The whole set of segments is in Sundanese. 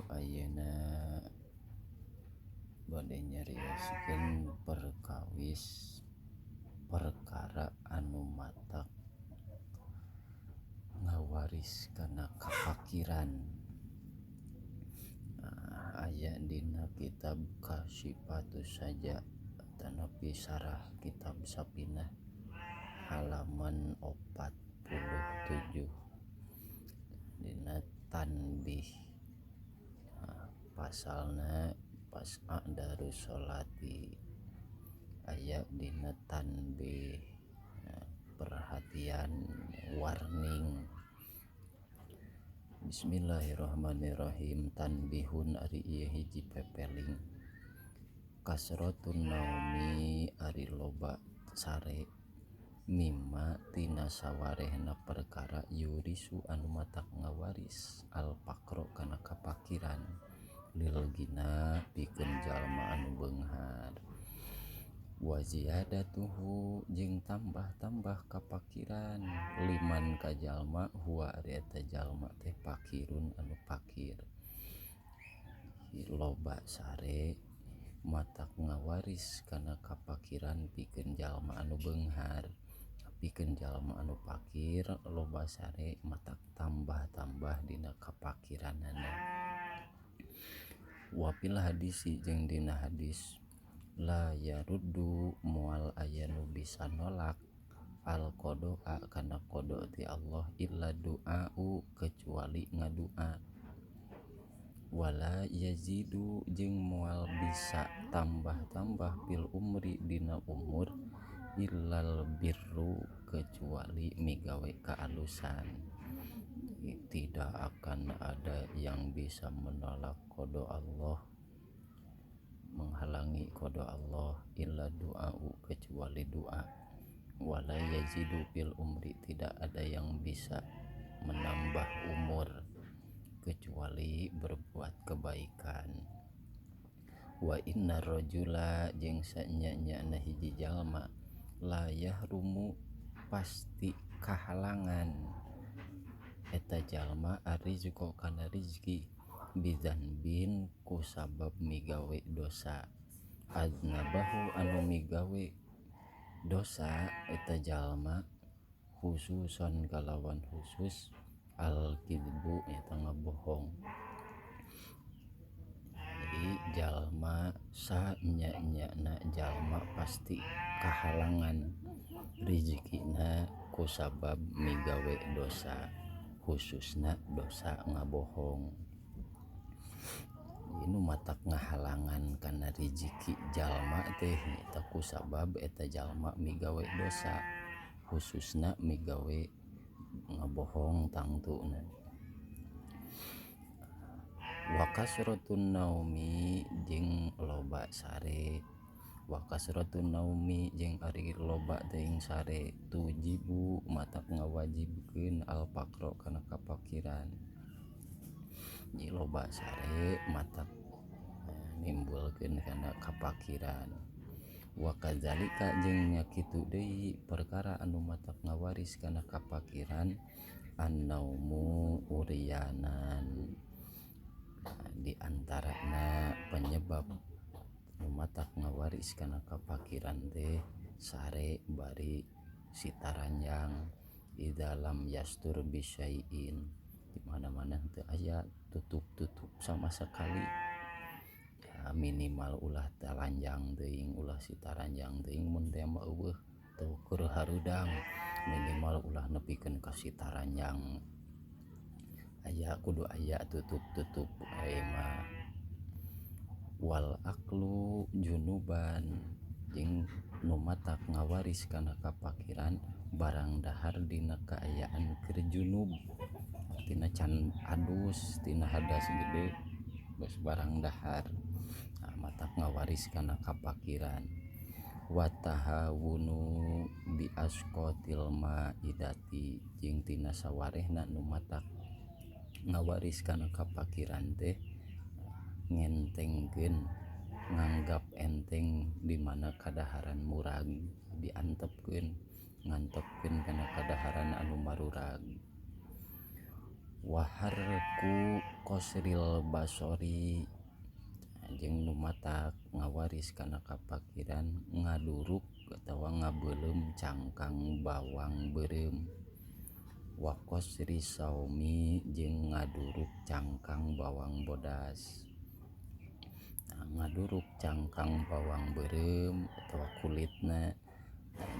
Video ayeuna bade nyarioskeun perkawis perkara anu matak ngawaris kana kapakiran. Aya dina kitab Kasyifatus Saja tanapi sarah kitab Sapinah halaman 47 dina tanbih pasalna pas Darussolati aya dina tanbih perhatian warning. Bismillahirrahmanirrahim. Tanbihun ari ieu hiji pepeling kasrotun naumi ari loba sare mimma tina sawarehna perkara yurisu anu matak ngawaris al faqra kana kapakiran lil gina pikeun jalma anu beunghar wa ziyadatuhu jeung tambah-tambah kapakiran liman ka jalma huwa ari eta jalma teh fakirun anu fakir. Loba sare matak ngawaris kana kapakiran pikeun jalma anu beunghar pikeun jalma anu fakir loba sare matak tambah-tambah dina kapakiranana. Wa fil hadisi jeung dina hadis la yaruddu moal aya nu bisa nolak al qadaa kana qada ti Allah illa du'au kecuali ngadua wala yazidu jeung moal bisa tambah-tambah fil umri dina umur illal birru kecuali migawe kaalusan. Tidak akan ada yang bisa menolak qada Allah, menghalangi qada Allah illa du'au kecuali doa. Wala yazidu fil umri tidak ada yang bisa menambah umur kecuali berbuat kebaikan. Wa inna rajula jeung sanya-nyana hiji jalma la yahrumu pasti kahalangan eta jalma arrizqo kana rizki bidzanbin ku sabab migawe dosa adnabahu anu migawe dosa eta jalma khususan kalawan khusus al-kidbu eta ngabohong. Jadi jalma sanya-nyana jalma pasti kahalangan rizkina ku sabab migawe dosa khususna dosa ngabohong. Ini matak ngahalangan kana rizki jalma teh eta ku sabab eta jalma migawe dosa khususna migawe ngabohong tangtuna. Wa kasratun naumi jeung loba sare wa kasratun naumi jeung ari loba teuing sare tujibu matak ngawajibkeun al faqra kana kapakiran. Jadi loba sare matak nimbulkeun kana kapakiran. Wa kadzalika jeung nya kitu deui perkara anu matak ngawaris kana kapakiran annaumu urianan. Di antarana penyebab nu matak ngawaris kana kapakiran teh sare bari sitaranjang di dalam yastur bisyai'in di mana-mana teu aya tutup-tutup sama sekali ya, minimal ulah talanjang teuing ulah sitaranjang teuing mun teh mah eueuh teu keur hareudang minimal ulah nepikeun ka sitaranjang aya kudu aya tutup-tutup aya mah. Wal aklu junuban jeung nu matak ngawaris kana kapakiran barang dahar dina kaayaan keur junub tina can adus tina hadas gede geus barang dahar nah, matak ngawaris kana kapakiran. Wa tahawunu bi asqatil maidati jeung tina sawarehna nu matak ngawaris kana kapakiran teh ngentengkeun nganggap enteng di mana kadaharan murag diantepkeun ngantepkeun kana kadaharan anu marurag. Waharku qasril basori jeung nu matak ngawaris kana kapakiran ngaduruk atawa ngabeuleum cangkang bawang beureum. Wa qasri saumi jeung ngaduruk cangkang bawang bodas. Nah, ngaduruk cangkang bawang beureum atawa kulitna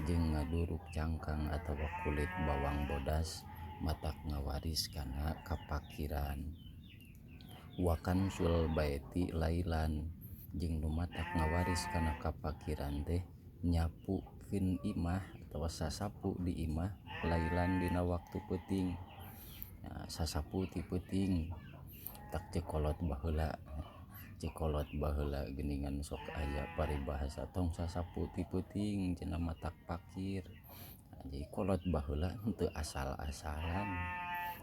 jeung ngaduruk cangkang atawa kulit bawang bodas matak ngawaris kana kapakiran. Wa kansul baiti lailan jeung nu matak ngawaris kana kapakiran teh nyapukeun imah atawa sasapu di imah lailan dina waktu peuting. Nah, sasapu ti peuting tak cekolot baheula, cekolot baheula geuningan sok aya paribahasa tong sasapu ti peuting cenah matak pakir. Nah, jadi kolot baheula henteu asal-asalan.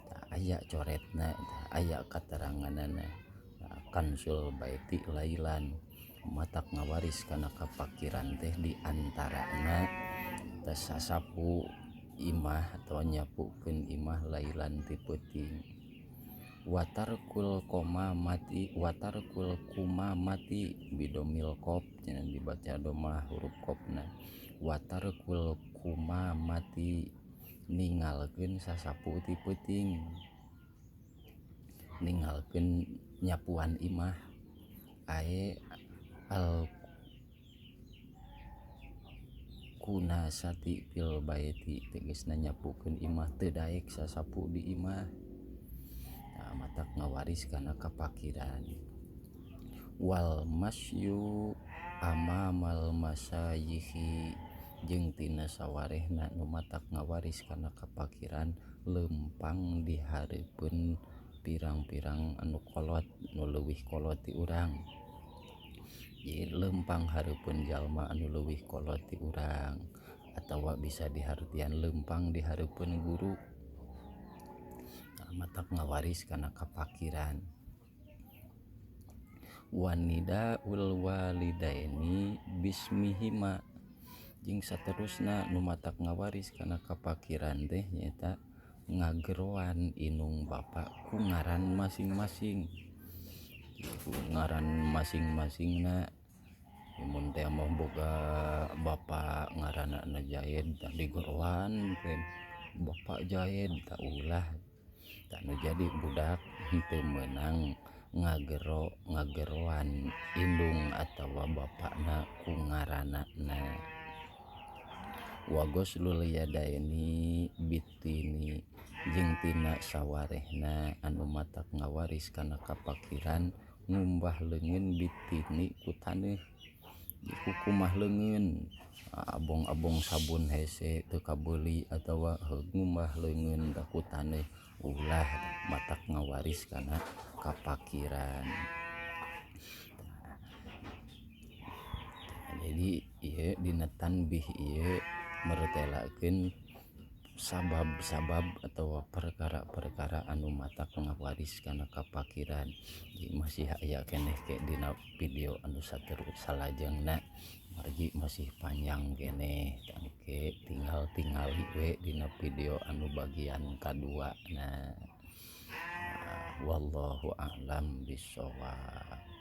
Tah aya coretna, tah aya kateranganana. Nah, kansul baiti lailan matak ngawaris kana kapakiran teh di antarana teh sasapu imah atawa nyapukeun imah lailan ti peuting. Watarkul koma mati, watarkul kuma mati bidomil qaf cenah dibaca domah huruf qafna. Watarkul kuma mati ningalkeun sasapu ti peuting, ningalkeun nyapuan imah ae al kunasati fil baiti tegasna nyapukeun imah teu daek sasapu di imah. Nah, matak ngawaris kana kapakiran. Wal masyu amamal masayihi jeung tina sawarehna nu matak ngawaris kana kapakiran lempang di hareupeun pirang-pirang anu kolot nu leuwih kolot ti urang. Jadi lempang hareupeun jalma anu leuwih kolot ti urang atawa bisa dihartian lempang di hareupeun guru. Nah, matak ngawaris kana kapakiran. Wanida ul walidaini bismihima jeung saterusna nu matak ngawaris kana kapakiran teh nyaeta ngageroan inung bapa ku ngaran masing-masing. Ku ngaran masing-masingna mun teh mah boga bapa ngaranna Jaid tah digeroan teh bapa Jaid tah ulah. Tah nu jadi budak henteu meunang ngagero ngageroan indung atawa bapana ku ngaranana. Wa ghuslul yadaini bitini jeung tina sawarehna anu matak ngawaris kana kapakiran ngumbah leungeun bitini ku taneuh. Ku kumah leungeun abong-abong sabun hese teu kabeuli atawa ngumbah leungeun ku taneuh ulah matak ngawaris kana kapakiran. Jadi ieu dina tanbih ieu mertelakeun sabab-sabab atau perkara-perkara anu matak ngawaris kana kapakiran. Jadi masih aya keneh ke dina video anu saterus salajengna margi masih panjang keneh tangke tinggal tingali we dina video anu bagian kadua. Nah, wallahu a'lam bissawab.